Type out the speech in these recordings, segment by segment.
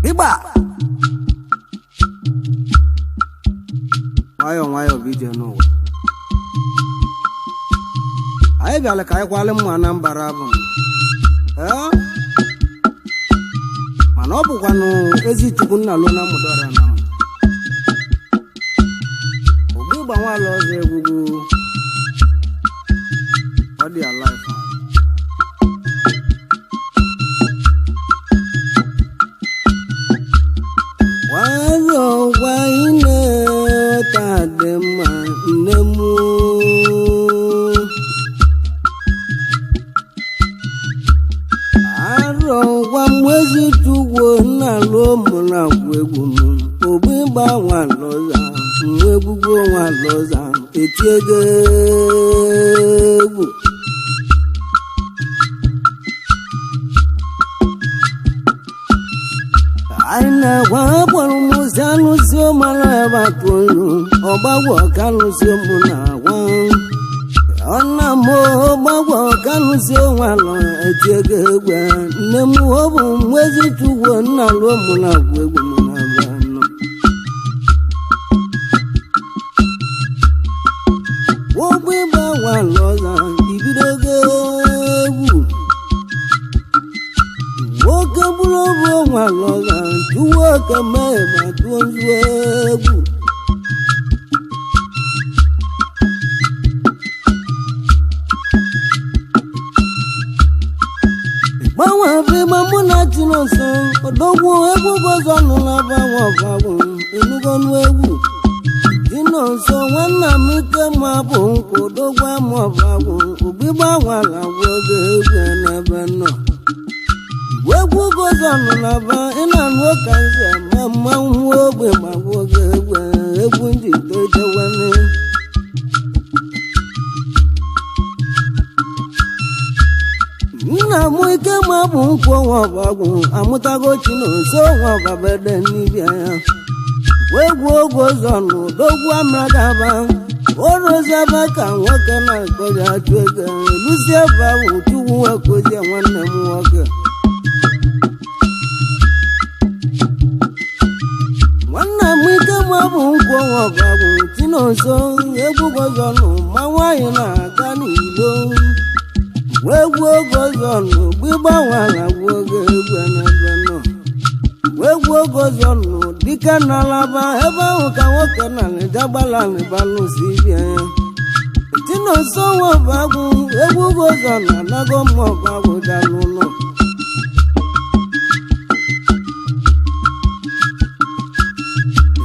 Ịgba nwayọọ nwayọọ bụ ije n'ụwa. Anyị bịara ka anyị kwalị mma Anambra bụ ee, mana ọ bụkwanụ ezi Chukwu nna luo na mụdọra na m ogbu ịgba nwaala ọzọ egwugwu ọ dị alive. Nwayọọ gwa ine ta dị mma nne m, arọ gwa mwezi tugwo nna lụọ mụ na agwụ egwu m ogbu ịgba nwalọza nwa egwugwo nwalọza etiego egwu. Anyị na-agwa akpọrọ m ozi alụsị ụmara ebe atụ olu ọgbagwọ ka alụsị mụ na-agwa ọna m ọgbagwọ ka alụsị onwe alọ etiego egwu nne m ọ bụ mwezi tugwo nna lụọ mụ na agwụ egwu m na-abịa nọ. Ụgbọ ịgba nwalọza ibidogo egwu nwoke bụrụ obu nwalọza tụwo oke mee ma tụọ nzu egwu. Gbanwe bụ ịgba mụ na Chinonso odogwu egwu gọzọ nụla gbanwe ọbagwụ enugonu egwu Chinonso nwanna m ike ma bụ nkwụ odogwu ama ọbagwụ ogbigba nwala gwoge egwu n'ebe nọ. Egwu gọzọ nụla ba ị na-anụ ụka nze ma mmanwụ ogbe ma gwoge egwu egwu ndị toitewene. Nna m ike ma bụ nkwụ nwa ọbagwụ amụtago Chinonso nwa ọbabede n'ibia ya wee gwuo oge ụzọ n'odogwu amagaba oroziaba ka nwoke na-akọzi achụ ego luzie ebe ahụ chukwu nwekozie nwanne m nwoke. Nwanne m ike ma bụ nkwụ nwa ọbagwụ Chinonso egwu gọzọnụ ma nwaanyị na-aga n'ilo wee gwuo oge ọzọ nụ gbịgbanwala gwuo oge egwu n'ebe nọ. Wee gwuo oge ọzọ nụ dike n'alaba ebe ahụ ka nwoke na alịjagbala alịbalụsi bịa ya. Chinonso nwa ọbagwụ egwu oge ọzọ na anago mma ọbagwụ jalụ ụlọ.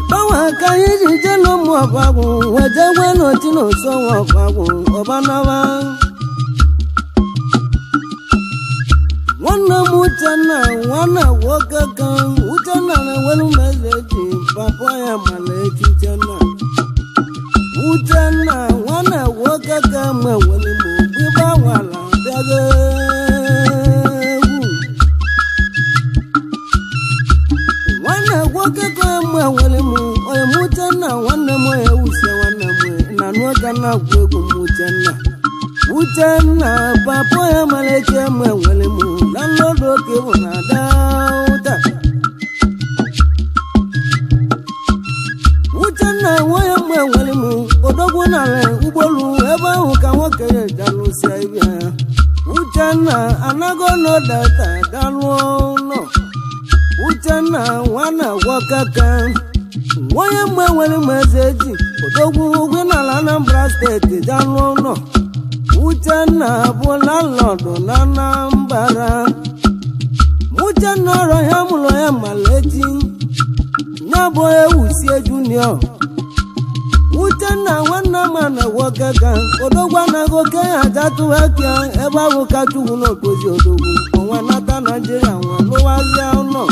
Gbanwe ka anyị ji jee n'ụmụ ọbagwụ wee jee gwee nụ Chinonso nwa ọbagwụ ọbanaba. Nwanne m Uchenna nwanne nwoke ka Uchenna na-enwere meze ji papa ya mara echi Uchenna. Uchenna nwanne nwoke ka m enwere m obi gbanwala bịago egwu. Nwanne nwoke ka m enwere m onye m Uchenna nwanne m ewusie nwanne m na nwoke na-agwụ egwu m Uchenna. Uchenna papa ya mara echi m enwere m na nlọdụ oke bụ na dauta. Uchenna nwa ya mgbe enwere m odogwu narị ụgbọelu ebe ahụ ka nwoke ya jalụsịa ibia ya. Uchenna anago n'ọdata galụọ ụlọ. Uchenna nwana gwọkaka nwa ya mgbe enwere m eze ji odogwu ugwu n'ala Anambra steeti jalụọ ụlọ. Uchenna bụ landlọdụ na Anambra. Uchenna ọrọ ya mụrụ ya malechi ya bụ ewusie junior. Uchenna nwanne m na nwoke ka odogwu anaghị oke ya ajatụwa aka ebe ahụ ka Chukwu na-okozi odogwu ọnwa nata Naijiria nwa lụwazie ụlọ.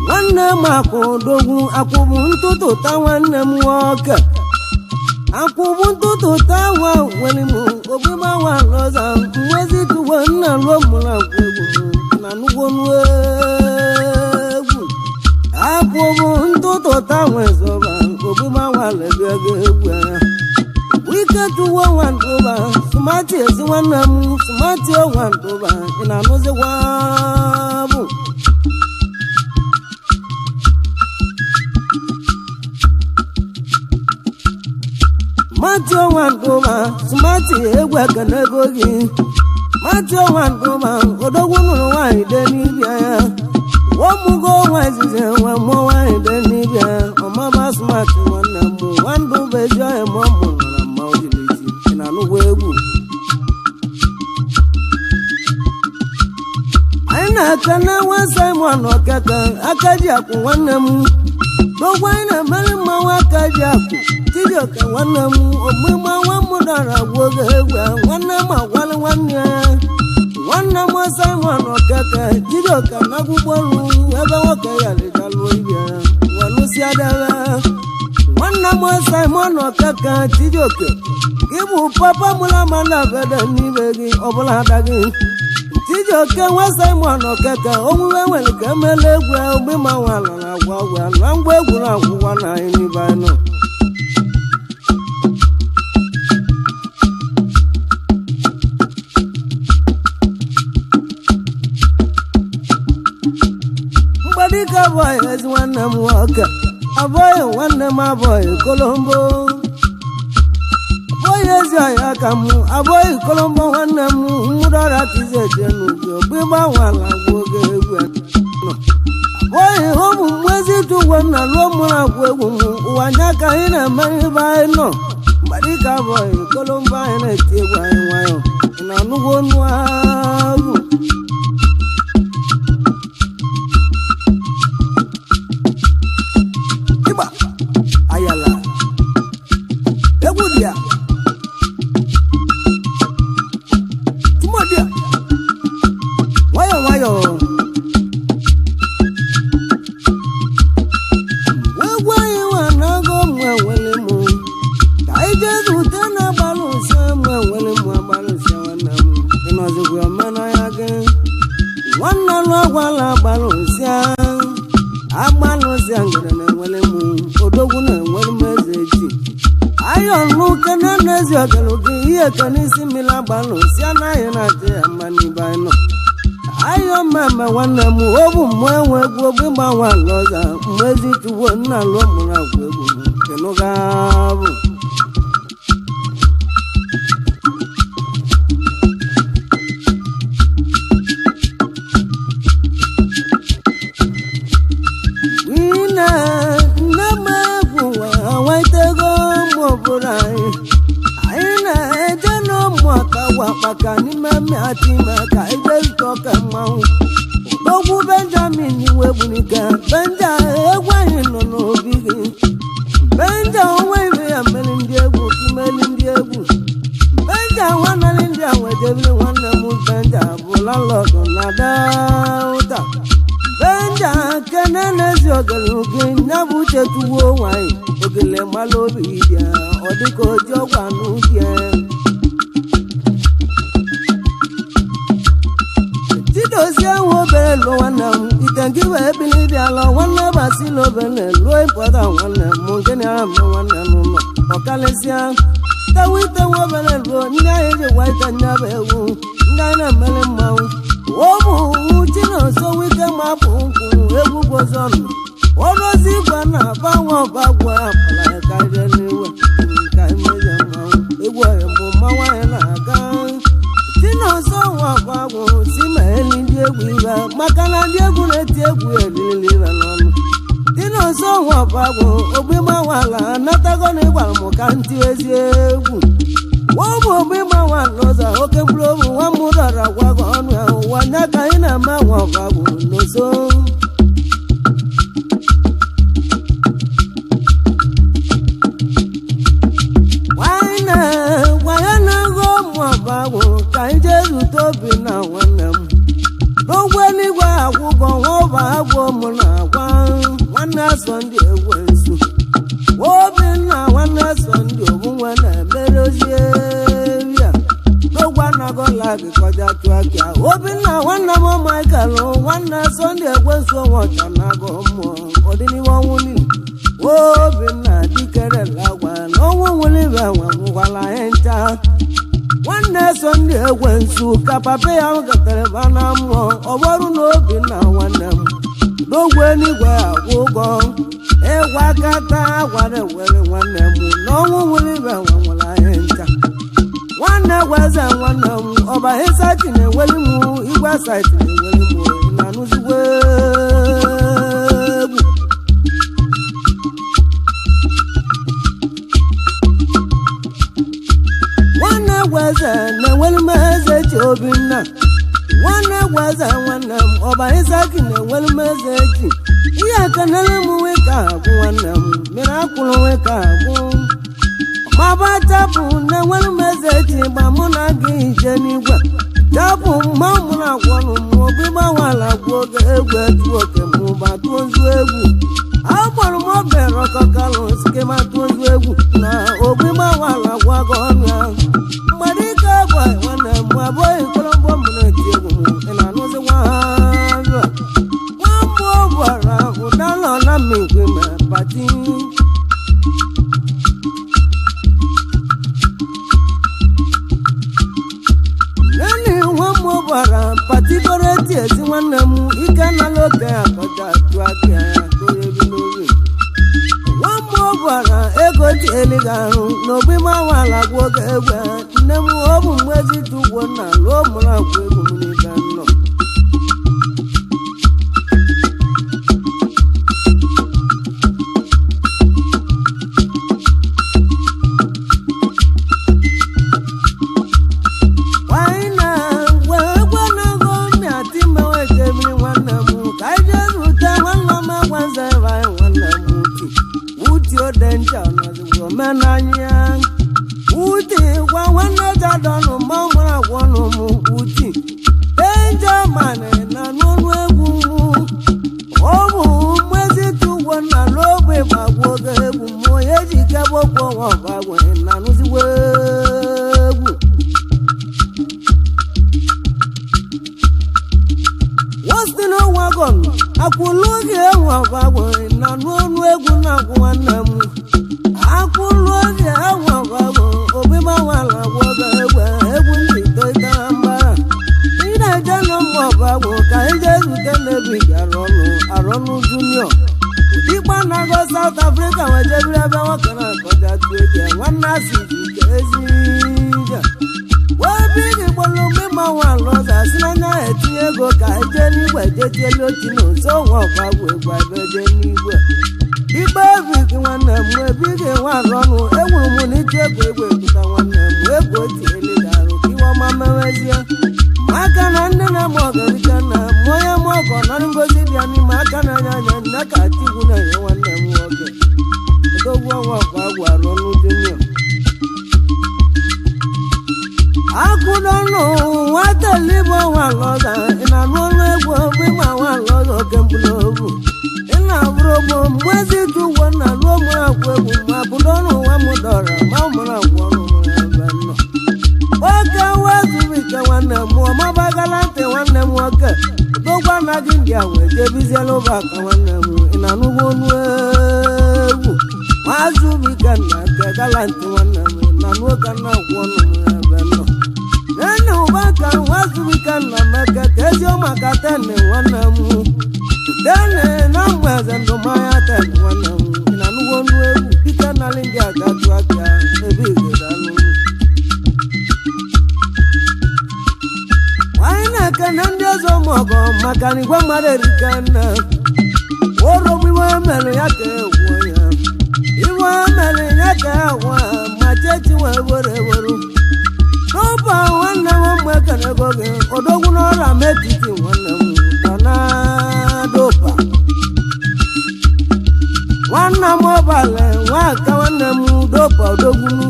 Nwanne m akwụ odogwu akwụbụ ntụtụ ta nwanne m nwoke akwụbụ ntụtụ ta nwa nwere m ogbigbanwe alọza mwezi tugbo nna lụọ mụrụ akwụ egwu m na nugwonu egwu. Akwụbụ ntụtụ tanwezoba ogbugbanwala ebe egwu ya. Wike tuwo nwandụba sumati ezi nwanne m sumati nwandụba ị na-anụzikwa bụ. Mati nwandụba sumati egwu ekene ego gị. Mati nwandụba odogwu nụrụ nwaanyị de n'ibia ya. Womugo nwazize nwa mmụọ nwaanyị de n'ibia ọmama sumati nwanne m nwandụba ezi ọhịa ma ọ mụrụ na mma ojiliji ị na-anụgwa egwu. Anyị na-ekene nwa Simon Okeke aka ji akwụ nwanne m n'ogwe anyị na-emere mmanwụ aka ji akwụ Chijioke nwanne m ogbugba nwa m dara agwụ oge egwu nwanne m agwalị nwanne ya nwanne m Simon Okeke Chijioke na-akwụkwọ ọrụ ebe nwoke ya lịtalụ ibia welụsịadebe nwanne m Simon Okeke Chijioke gị bụ papa mụla ma na-abede n'ime gị ọbụla ada gị Chijioke nwa Simon Okeke omume nwere ka emela egwu ogbe ma nwa na agwa agwa na ngwa egwu na akwụkwọ na anyị n'ibe anyị nọ. Mgbadike abụghị ezi nwanne m nwoke abụghị nwanne m abụghị Kolombo abụghị ezi ọhịa ka m abụghị Kolombo nwanne m nwụdọra kizi eje n'ubi ogbigbanwala agwụ oge egwu nọ abụghị ụmụ mmezi tụgwo nna ruo mụrụ agwụ egwu m ụwa anya ka anyị na-eme ebe anyị nọ. Mgbadike abụghị Kolombo anyị na-eti egwu anyị nwayọ ị na-anụgwo ọnụ ahụ. Ịgba ayala egwu dị ya tụmọdị ya nwayọ nwayọ egwu anyị nwa na-agụ mụ enwere mụ ka anyị jee zute na agbalụsị mụ enwere mụ agbalụsị nwanne m ịnọzikwa omenanya gị nwanne m agwala agbalụsịa agbalụsịa ngere na-enwere mụ odogwu na-enwere m eze echi ayọ nụ kene na-ezi ọgara gị ihe kene isi mmiri agbalụsịa anaghị na-adị ya mma n'ibe anyị nọ. Ayọ mmemme nwanne m obu mmụọ enwe egwu ogbe gbanwe ala ọza mgbe ezi tugbo nna lụọ mụrụ agwa egwu kenụgabụ. Nne nne m egwu nwaitego ụmụ obodo anyị anyị na-eje n'ụmụaka wakpaka n'ime mmeati ime ka ije zụta ọka mmanwụ ogwu Benjamin webunike Benja egwu anyị nọ n'obi gị Benja onwe ibe ya mmeri ndị egwu imeli ndị egwu Benja nwanne ndị a nwejebiri nwanne m Benja bụ landlọdụ na Delta Benja kene n'ezi ogele gị nya bụ uche tugbuo nwanyị ogele mmalụ obi bịa ọ dịka oji ọgwụ anụ bịa Chidozie nwa obere lụọ nwanne m ite nke wee bili bịa lụọ nwanne Basili obere lụọ ịpụta nwanne m nke na-ara mme nwanne n'ụlọ ọkalịsịa tewe ite nwa obere lụọ ndị anyị ji gwa ite nya bụ egwu ndị anyị na-emere mmanwụ ụmụ Chinonso Wike ma bụ nkwụ egwu gwozọnụ ọrụzi igwe na-agbanwe ọbagwa akpara karịa n'iwe ka emezi mmanwụ egwu ọhịa bụ mmanwụ anyị na-aga. Chinonso nwa ọbagwụ si ma elu ndị egwu ibe maka na ndị egwu na-eti egwu elili ibe n'ọnụ. Chinonso nwa ọbagwụ ogbigbanwala anatago na ịgwara m ka ntị ezi egwu ụmụ ogbigbanwala ụzọ oke mkpụrụ obi nwa m rọrọ gwago ọnụ ya ụwa nya ka anyị na-eme nwa ọbagwụ n'oso. Gwa ya na-agụ ụmụ ọbagwụ ka anyị jee zute obi na nwanne m n'ogwe eluigwe akwụgwọ nwa ọba agwọ mụ na-agwa nwanne Sọnde egwensu Obinna nwanne Sọnde ogbunwe na-emere ozie ya n'ogwe anagọla gị kọjá tụọ aka Obinna nwanne m Michael nwanne Sọnde egwensu onwe ọcha na-agụ mmụọ ọ dị Ekwensu ka papa ya gatere ba na mmụọ ọ bụrụ na obi na nwanne m n'ogwe n'igwe akwụ ụgwọ ịgwa kata gwara ewere nwanne m na ọnwụ nwere ibe nwanwere anyị ncha nwanne gweze nwanne m ọba ịsachi na-eweli m igwe saịtị na-eweli m na anụzigwe egwu. Nwanne gweze na-enweli m eze chi obinna nwanne gweze nwanne m ọba ịsaki na-enweli m eze chi ihe ekenele m nweke agwụ nwanne m mmiri akwụrụ nweke agwụ maba chapụ na-enweli m eze chi gba mụ na gị ije n'igwe chapụ mma mụ na agwọnụ m obi gbanwala gwụ oge egwu etu oke m gbatuo ozu egwu agbọrọ m obere ọkọkalụ sikema tụọ ozu egwu na obi gbanwala gwago ọnụ ya mgbadike bụ nwanne m abụghị kolombo m na-eti egwu m ị na-anụzikwa nwa mmụọ gwara ụdalọ na mmigwe ma pati. Nene nwa m gwara patigoro eti ezi nwanne m ike nala oke akọcha tụ aka ya toro ebi n'obi nwa m gwara ego ji elighị ahụ n'obi mawala gwa oge egwe nne m ọ bụ mgbezi tụgwo nna lụọ mụrụ akwa egwu m n'ibe nnọ. Omenanya uti gwa nwanne jadọnụ ma ọ mụrụ agwọnụ m uti enjemani na n'ọnụ egwu ọ bụ mmezi tụgwọ na n'ogbe gbagwo oge egwu m onye ji kebokwo nwa ọbagwe na nụzigbo egwu. Wostin wagon akwụlụ oge enwe ọbagwe na n'ọnụ egwu na-agwụ nwanne m akwụlụ oge enwe ọbagwe obi gbanwala gwogo egwe egwu ndị toitara mgbara ị na-eje na mma ọbagwe ka ije zute n'ebi gara ọnụ arọnụ junior ụdịgba na-agọ South Africa wee jebiri ebe nwoke na-akọja tụ egwu nwanne asị ji ike ezi ije wee bigi gbolu mgbe mmanwụ ala ọzọ asị n'anya etinye ego ka eje n'igwe jetielu ochi na nso nwa ọbagwụ egwu ebe jee n'igwe ikpe ebigi nwanne m ebigi nwa arụ ọnụ egwuru m n'ike egwu egwu ekwuta nwanne m egwu otieli ga-arụ ka iwe ọma mewezie maka na nne na m ọgarịga na m onye m ọgọ nọrọ ngozi bịa n'ime aka na anya anya nne ka tigwu na-enye nwanne m nwoke odogwu ọnwa ọbagwụ arụ ọnụ junior. Akụdọnụ nwata eluigwe nwa lọza ị na-anụ ọnụ egwu ọgbịgba nwa lọza oke mkpụrụ ị na-abụrụ ogbo mgbezi ji ụgwọ na lụọ mụrụ agwụ egwu ma akụdọnụ nwa m dọrọ ma mụrụ agwụ ọnụ mụrụ ebe nọ nwoke wezuru ike nwanne m ọmabagala ntị nwanne m nwoke odogwu anaghị ndị a wee jebiziela ụbaka nwanne m ị na-anụgwo ọnụ egwu mazụbike na nke gala ntị nwanne m ị na-anụ oke na-agwụ ọnụ mụrụ ebe nọ nene ụbaka nwazubike nna meke ka ezi maka tene nwanne m tene na mgbe eze ndụmanya tene nwanne m ị na-anụgo ọnụ egwu dike nalị ndị aga tụ aka ebe igedalụ. Anyị na-ekene ndị ọzọ mọgọ maka na igwe mmadụ erika nne orogbu iwe mere ya ka egwu ya iwe mere ya ka egwu ma chechi wee were weru n'ụba nwanne m mgbe ekene ego gị odogwu n'ọrụ ama etiti nwanne m nọ na dopa nwanne m ọbalị nwaka nwanne m dopa odogbunu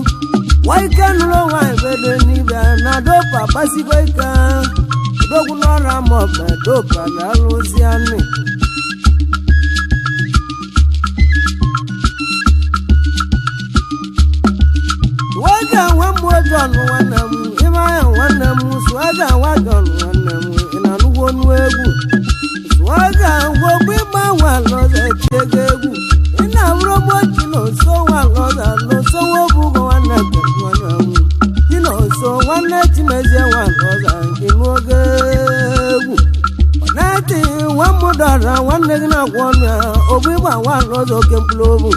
nwa ike nụrụ nwaanyị bedo n'ibe na dopa gbasigo ike odogwu n'ọrụ ama ọba dopa na-alụzi anị. Swaga nwa m John nwanne m ịmanya nwanne m swaga nwa John nwanne m ị na-anụgwo ọnụ egwu swaga ngwogbe ịgba nwa lọza etiego egwu ị na-abụrụ ogbochi na nso nwa lọza na nso nwa obugo nwanne m nwanne m dị na nso nwanne Chimezie nwa Nwa mụdara nwanne gị na-akwụ ọnụ ya ogbigba nwa n'ụzọ oke mkpụrụ obu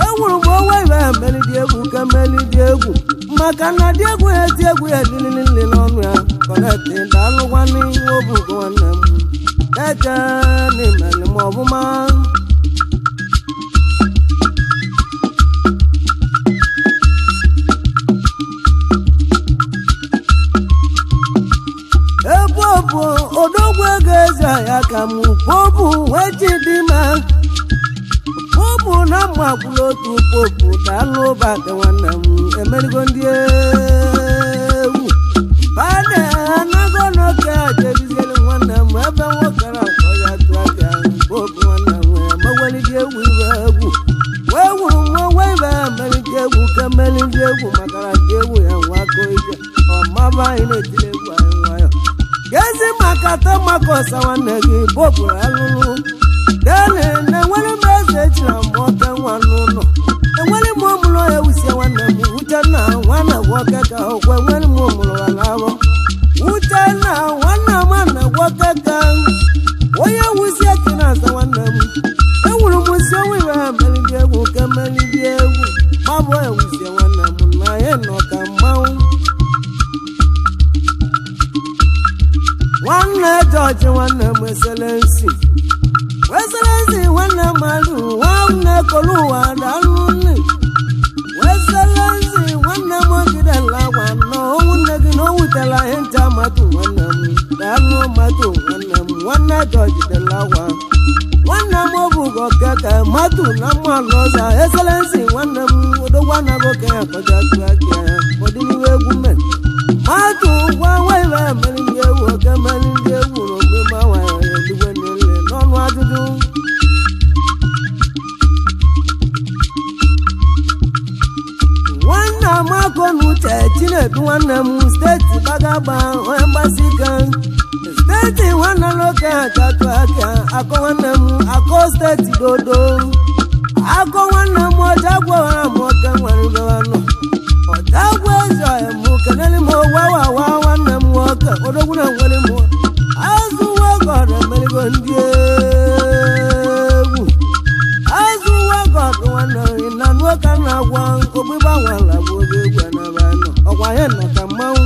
ewuru m onwe ibe meli dị egwu ke meli dị egwu maka na dị egwu ya eti egwu ya lililili n'ọnụ ya kọnetị daalụkwanụ obugo nwanne m eje n'imeli m ọbụma. Ebe ọ bụ odogwu ego eze ya ka m popu wee ji dị ma popu na mma kwuru otu popu daalụ badị nwanne m emerigo ndị egwu bade anago n'oke ajebizieli nwanne m ebe nwoke na akọ ya tụ aka popu nwanne m emeweli dị egwu ibe egwu wee wuru nwa wee ibe emeri dị egwu ka emeri dị egwu maka na dị egwu ya nwa aka ije ọmaba anyị na-etiri egwu anyị nwayọ gezi maka tọmakọsa nwanne gị bobụrụ alụlụ deni na enwere m eze ejira m oke nwa n'ụlọ enwere m ụmụrụ ewusie nwanne m Uchenna nwanne nwoke ka ọkwa enwere m ụmụrụ alabọ Uchenna nwanne m na nwoke ka onye wusie ka na-aza nwanne m enwuru m si onwe iwe ha melidi egwu ka melidi egwu gbabụ ewusie nwanne m na ya nọ ka mmanwụ. Nwanne Jọji nwanne m eselensi weselensi nwanne mmadụ nwanne koluwa daalụ nne weselensi nwanne m ogidela gwa nọ nne gị na o wutela ihe ncha matụ nwanne m daalụ matụ nwanne m nwanne Jọji dela gwa nwanne m obugo keke matụ na mmanụ ọzọ eselensi nwanne m odogwu anago ka ya kọja tụ aka ya ọdịnihu egwu mme matụ gwa nwa ibe mere ndị egwu oke mere ndị egwu na ogbe ma nwanyị eluigwe niile n'ọnụ ajụjụ. Nwanne Amako na Uche Chinedu nwanne m steeti Gbagagba onye mgbasi ike steeti nwanne nwoke achatụ aka akọ nwanne m akọ steeti dodo akọ nwanne m ọcha gwara m oke nwere ibewanụ ọjagwa eze m kenere m wawawa nwanne m nwoke odogwu na nwere m azụ nwoke emerigo ndị egwu azụ nwoke nwanne m na nwoke na-agwa ogbigba nwala bụ oge egwu n'ebe nọ ọkwa ya nọ ka mmanwụ.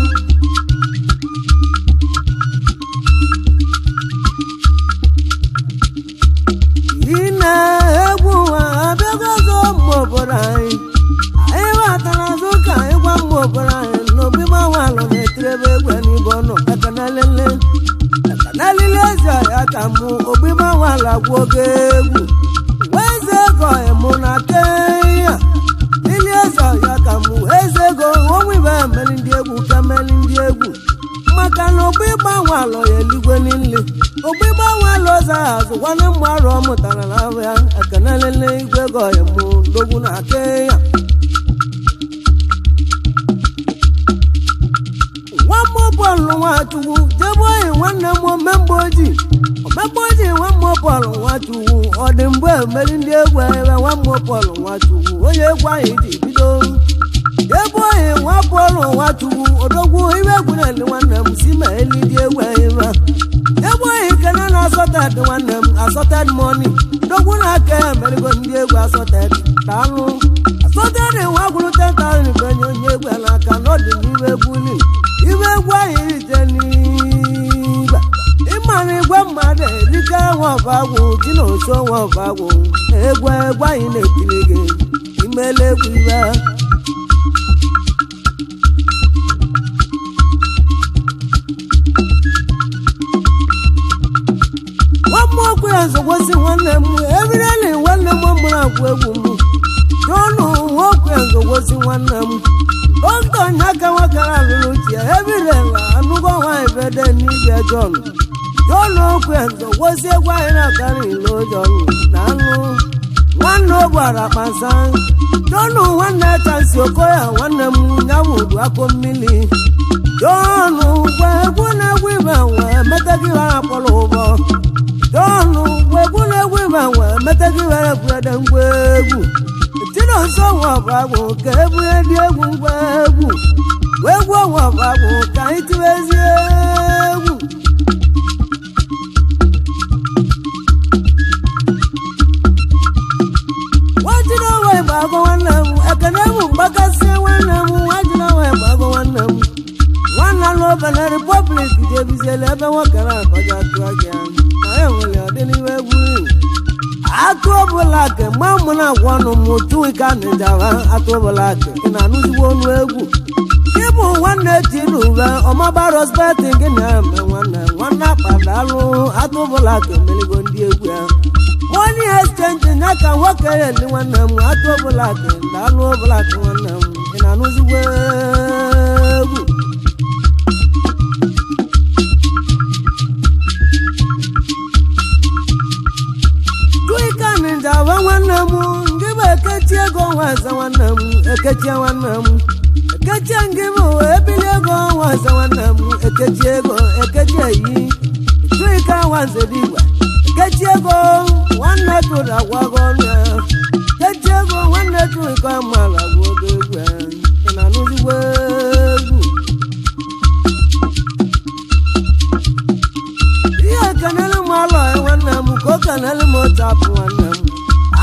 Ị na-egwu abịago ọzọ ụmụ obodo anyị anyị batara azụ ka anyị gwa mma obodo anyị na ogbigba nwalụ na-etiri ebe egwe n'ibe ọnụ ekanalele ekanalile eze ya ka mụ ogbigba nwala gwuo oge egwu eze ego mụ na kenya ili eze ya ka mụ eze ego onwe ibe emeri ndị egwu ka meri ndị egwu maka na ogbigba nwalụ ya eluigwe niile ogbigba nwalụ ọzọ azụkwana mgbarụ ọ mụtara na ahụ ya ekanalele igwe ego mụ dogwu na kenya. Nwa bọọlụ Nwachukwu jebe oyi nwanne m omemgbe ojii omemgbe ojii nwa bọọlụ Nwachukwu ọ dị mgbe emeri ndị egwu ebe nwa bọọlụ Nwachukwu onye egwu anyị ji bido jebe oyi nwa bọọlụ Nwachukwu odogwu ibe egwu na-eli nwanne m si ma eli dị egwu ebe jebe oyi kene na asọted nwanne m asọted mọni dogwu na aka ya emerigo ndị egwu asọted daalụ asọted nwa gwụrụ 10,000 benye onye egwu n'aka n'ọdị n'iwe egwu ni iwe egwu anyị ije n'ibe ịmara igwe mmadụ erike nwaọbagwụ ji na oso nwaọbagwụ egwu egwu anyị na-etiri gị imela egwu ibe. Nwa ya nzọgwosi nwanne m ebireli nwanne m mụrụ agwụ egwu m n'ọnụ nwoke ya nzọgwosi nwanne m dọkịta nyaka nwakara alụrụ chi ya ebirela anụgo nwaanyị bede n'ibia Jọn Jọn okwu ya nzọgwosi egwu anyị na-akara ilo Jọn na anụ nwanne ụgbara kpasa Jọn nwanne chansi okoya nwanne m nyawudu akụ mmiri Jọn gwa egwu na-egwu ibe nwe meta gị ha akpọrọ ụbọ Jọn gwa egwu na-egwu ibe nwe meta gị were gwede ngwa egwu Chinonso nwaọbagwụ ka ebunye dị egwu ngwa egwu egwu nwaọbagwụ ka anyị tiwezie egwu. nwoke na-akọja tụọ gị na ya nwere ọdịnihu egwu atụ ọbụla ke mgbe mụ na-agwa ọnụ m tuika nịjawa atụ ọbụla ke ị na-anụzigbo ọnụ egwu ịbụ nwanne tinube ọmaba rọspeti gị na-eme nwanne nwanne akpadalụ atụ ọbụla ke meligo ndị egwu ya money exchange nya ka nwoke ya eli nwanne m atụ ọbụla ke daalụ ọbụla ke nwanne m ị na-anụzigbo egwu tuika nịjawa nwanne m ndị bụ ekechi ego nwaeze nwanne m ekechie nwanne m ekechie ngị bụ ebili ego nwaeze nwanne m ekechi ego ekechi eyi tuika nwaeze dịgwa ekechi ego nwanne tụrụ agwago ọnụ ya ekechi ego nwanne tụrụ mara gwa oge egwu ya ị na-anụzigbo egwu ihe ekenele m alọ nwanne m ka o kenele m otu apụ nwanne m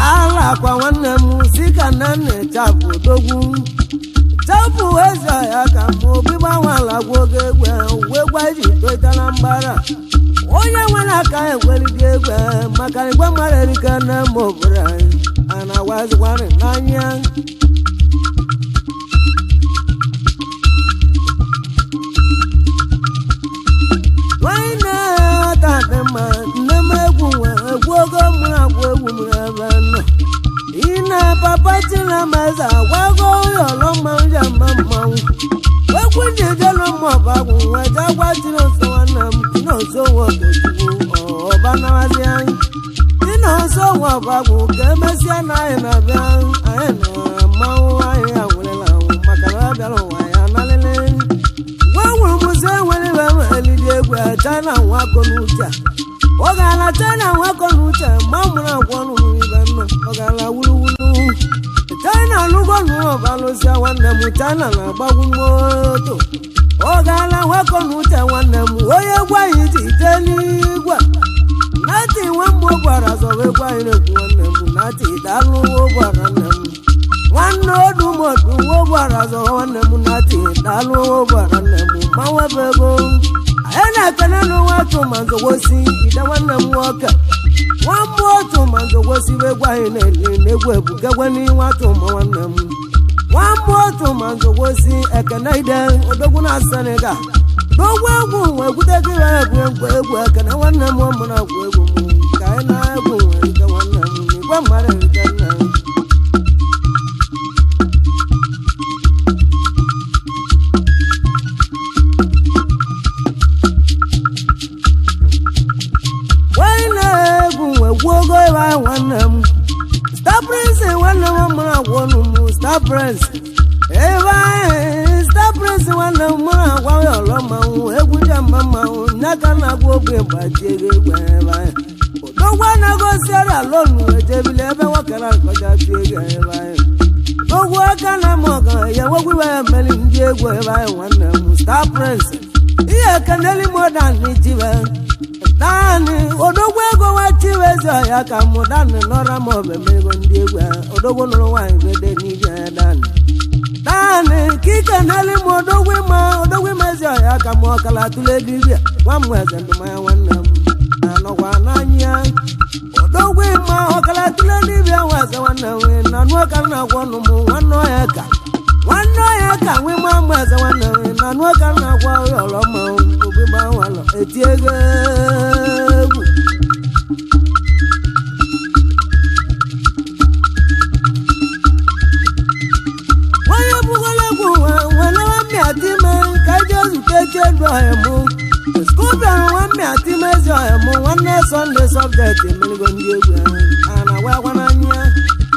ala akwa nwanne m si ka nna nna chapụ odogwu chapụ eze ya ka m obi gbanwala gwa oge egwe uwe gwa iji toita na mgbara onye nwere aka egweridi egwe maka na igwe mara erike na mma obodo anyị a na-agwazikwarị n'anya nwanne ọta dị mma nne m egwu nwe egwu ogo mụrụ agwa egwu mụrụ ebe nọ ine papa chinameze agwago ụyọrọ mmanwụ ji ama mmanwụ egwu ji jelu mma ọba gwụ nwe je gwa chinonso nwanne m chinonso nwoke chukwu ọba nawazi anyị chinonso nwe ọba gwụ ka emesịa na anyị na-abịa anyị na mmanwụ anyị anwụrịla anwụ maka na ọ bịara ụwa ya nalịlị gwa nwere muzi enwere ibe m elidi egwu china nwa akọ n'uche ọ gaala china nwa akọ n'uche ma mụrụ agwọ nụrụ ibe nna ọ gaala wuruwuru china lụgo nụrụ ọbalụsịa nwanne m china na-agbagwu moto ọ gaala nwa akọ n'uche nwanne m onye egwu anyị ji jee n'igwe nati nwa mgbe gwara zọba egwu anyị na-ekwu nwanne m nati daalụ gwara nne m nwanne odumodu nwa gwara zọba nwanne m nati daalụ gwara nne m ma nwebe ego anyị na-ekene n'ụwa tụma nzọgwosi ide nwanne m nwoke nwa mmụọ tụma nzọgwosi bụ egwu anyị na-eli na-egwu ebugegwe n'inwa tụma nwanne m nwa mmụọ tụma nzọgwosi ekene ide odogwu na Senegal n'ogwu egwu nwe gwute gị egwu egwu egwu ekene nwanne m mụrụ agwụ egwu m ka anyị na-egwu nwere ike nwanne m n'igwe mmadụ erike nna m nwanyị na-egwu nwe gwuo ogo ebe anyị nwanne m Star Prince nwanne m mụrụ agwụ ọnụ m Star Prince ebe anyị Star Prince nwanne m mụrụ agwa ya ọlọ mmanwụ egwu ji ama mmanwụ nya ka na-agwa ogbe gbajie ego egwu ebe anyị odogwu na-egosi ara lonu ejebili ebe nwoke na-akọcha tụ ego ebe anyị odogwu aka na ama ọga ya nwegwu iwe ya mmeri ndị egwu ebe anyị nwanne m Star Prince ihe ekeneli modan jibe naanị odogwu ego nwa chiwezi ọya ka mụ danị nọra ma ọbụ emego ndị egwu odogwu nụrụ nwaanyị bede n'ije danị naanị ka ike n'elu m odogwu ịma odogwu imezi ọya ka mụ ọkala tụle dibịa nwa m eze ndụmanya nwanne m na-anọkwa n'anya odogwu ịma ọkala tụle dibịa nwa eze nwanne m na nụ ọka na agwọ nụ m nwanne ọya ka nwanne ọya ka nwe ma mma eze nwanne m na nụ ọka na agwọ ọya ọlọ mmanwụ obi gbanwalọ eti ego egwu onye bugolo egwu nwa nwere nwammịatime ka eje zute chedu ọhịa mụ skubian nwammịatime ezi ọhịa mụ nwanne sọnde sọbjekt emerigo ndị egwu a na-agwa agwa n'anya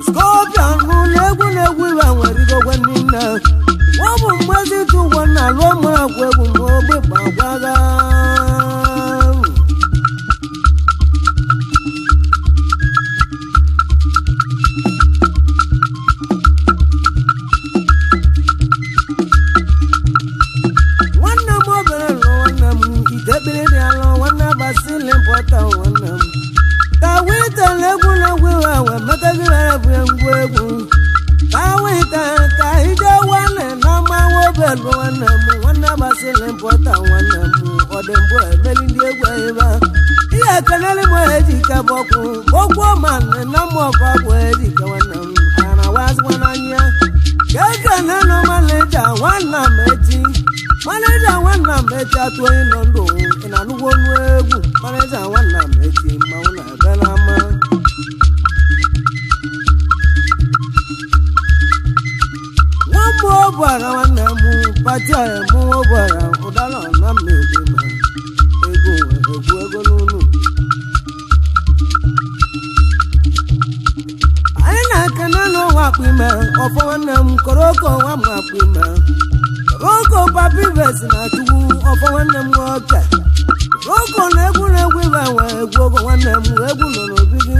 skopion na egwu na-egwu iwe nwere igogwe nne ọ bụ mgbazi tụ ụgwọ na alụọ mụrụ agwa egwu ma ogbe gbagwaga nwanne m obere lụ nwanne m ite ekpere dị alụ nwanne basili mpọta nwanne m ka witele egwu na-egwu iwe wee metagịrị bụ ngwa egwu ka wite ka ije nwanne na mmanwụ obelu nwanne m nwanne basili mpọta nwanne m ọ dị mbụ emeli ndị ebe ihe ekenere m ejike bụ ọkwụ okwu ọma na mma ọbụ agwụ ejike nwanne m ana wazikwa n'anya ka ekene nụ manija nwanna m echi manija nwanna m echi atụ onye nọ ndụ ị na-anụgwo ọnụ egwu manija nwanna m echi mmanwụ na-ebe n'ama nwa ọbụara nwanne m pati mụ ọbụara ụdara na m na-ekwe ma ego egwu ego n'ụlọ anyị na-ekene n'ụwa akpa ime ọfọ nwanne m koroko nwa m akpa ime koroko papi vesi na chukwu ọfọ nwanne m nwoke koroko na egwu na egwu ibe nwe egwu ogo nwanne m egwu nọ n'obi gị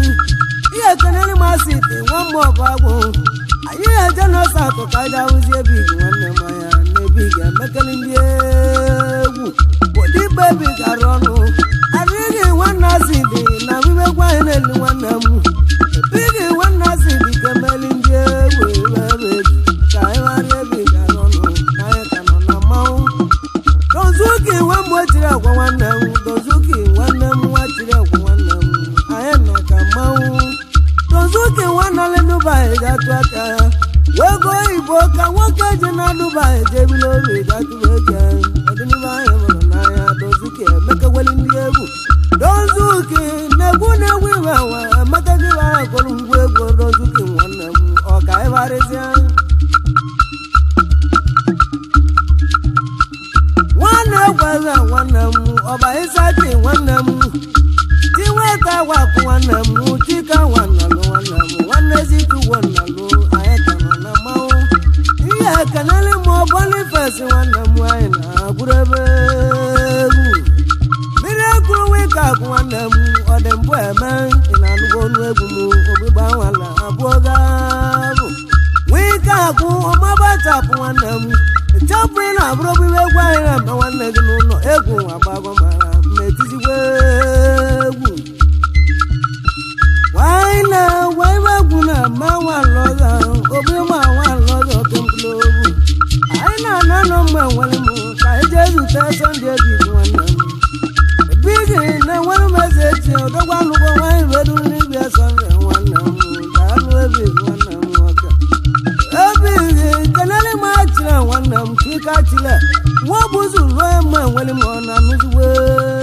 ihe ekenere m asị ite nwa m ọbụ agwụ anyị na-eje n'ọsọ akụ ka anyị ahụzi ebe igi nwanne m anya na ebe igi emekele ndị egwu ụdị bebi gara ọnụ adịghị nwanne asị dị na mmegwu anyị na-eli nwanne m ebighi nwanne asị dị ka emeli ndị egwu ebe ka anyị mara ebe gara ọnụ na anyị ka nọ na mmanwụ dozuki nwa m ochiri agwa nwanne m dozuki nwanne m nwa chiri agwa nwanne m anyị nọ ka mmanwụ dozuki nwanne Dubai ga-atụ aka wego oyibo ka nwoke ji na Dubai jebila obi gatụrụ ege ọdịnihu anyị hụrụ n'anya dozuki emekaweli ndị egwu dozuki na-egwu na-egwu iwe nwe emeka gị ahụ gụrụ ngwa egwu dozuki nwanne m ọ ka ịgharịzịa nwanne gwara nwanne m ọba ịsati nwanne m chinweta gwakụ nwanne m chika nwanalụ nwanne m nwanne zituwo nnalụ anyị ka nọ na mmanwụ ihe ekenele m Boniface nwanne m anyị na-agwụrụ ebe egwu mmiri egwuru wika agwụ nwanne m ọ dị mbụ eme ị na-anụgo ọnụ egwu m ogbigba nwala abụọ gabụ wike agwụ ọmabachapụ nwanne m chọpụ ị na-abụrụ obibi egwu anyị na-eme nwanne gị n'ụlọ egwu agbago mara ma etizigwa egwu nwanyị na-agwa ibe egwu na-ama nwalọzọ obi ma nwalọzọ kemkpụrụ obu anyị na-ana nọ mgbe nwere m ka anyị jee zute sọnde ebigi nwanne m ebigi na-enwere m eze echi odogwa alụgo nwaanyị bedu n'ibia sọnde nwanne m daalụ ebigi nwanne m nwoke ebighi kenele m achịrị nwanne m chika chile nwa bụzu ruo mma enwere m ọ na-anụzigbo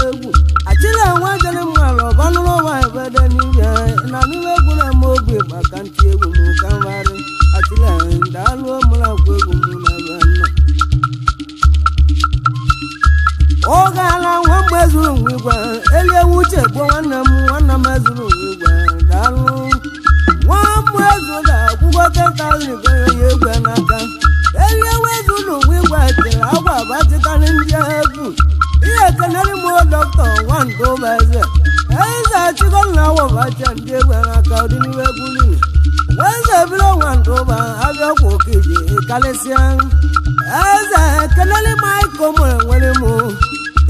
egwu achịrị nwa jere m ala ọbanụrụ nwa ebede n'ibia na anụrụ egwu na ama obi maka ntị egwu m ka mgharị achịrị daalụ mụrụ akwa egwu m n'ebe nọ ọ gaala nwa mgbe zuru nwa igwe elie uche gbuo nwanne m nwanne m ezuru nwa igwe daalụ nwa mmụ ezu ga-akwụgo 10,000 gonye ya egwe n'aka elie wezu n'ụwa igwe tere agwa abatịkarị ndị egwu ihe ekenere m dọkịta nwandụ eze eze achịkọna wọbacha ndị egwe n'aka ọdịnihu egwu niile eze biro nwandụba abịa kwa okiji karịsịa eze ekenere m aịkọ mụ enwere m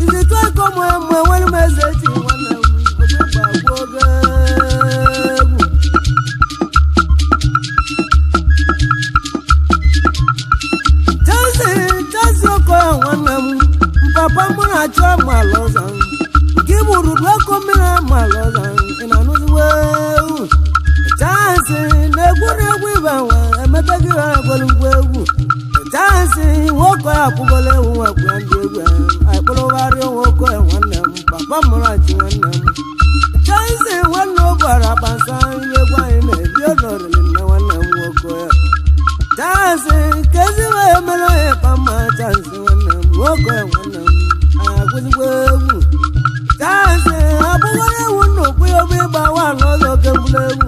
izitu aịkọ mụ enwere m eze echi nwanne m ogbegba gbuo oge egwu Chelsea Okoye nwanne m papa mụ na-achọ amala ọzọ nke bụrụ eko mmiri amala ọzọ ị na-anụziwo ewu Chelsea na-egwuregwu ibe nwe emeka gị ha egwere egwu Chelsea nwoke akwụgola ewu nwekwe ndị egwu akpụrụgharị nwoke nwanne m papa mụrụ achị nwanne m Chelsea nwanne ụbara kpasa ihe egwu anyị na-ebi ọnọrịrị nne nwanne m nwoke ya Chelsea ka ezigbo emere onye kpama Chelsea nwanne m nwoke nwanne m agwụzigbo egwu Chelsea abụghị ewu nnukwu obi ịgba nwaala ọzọ kembụrụ egwu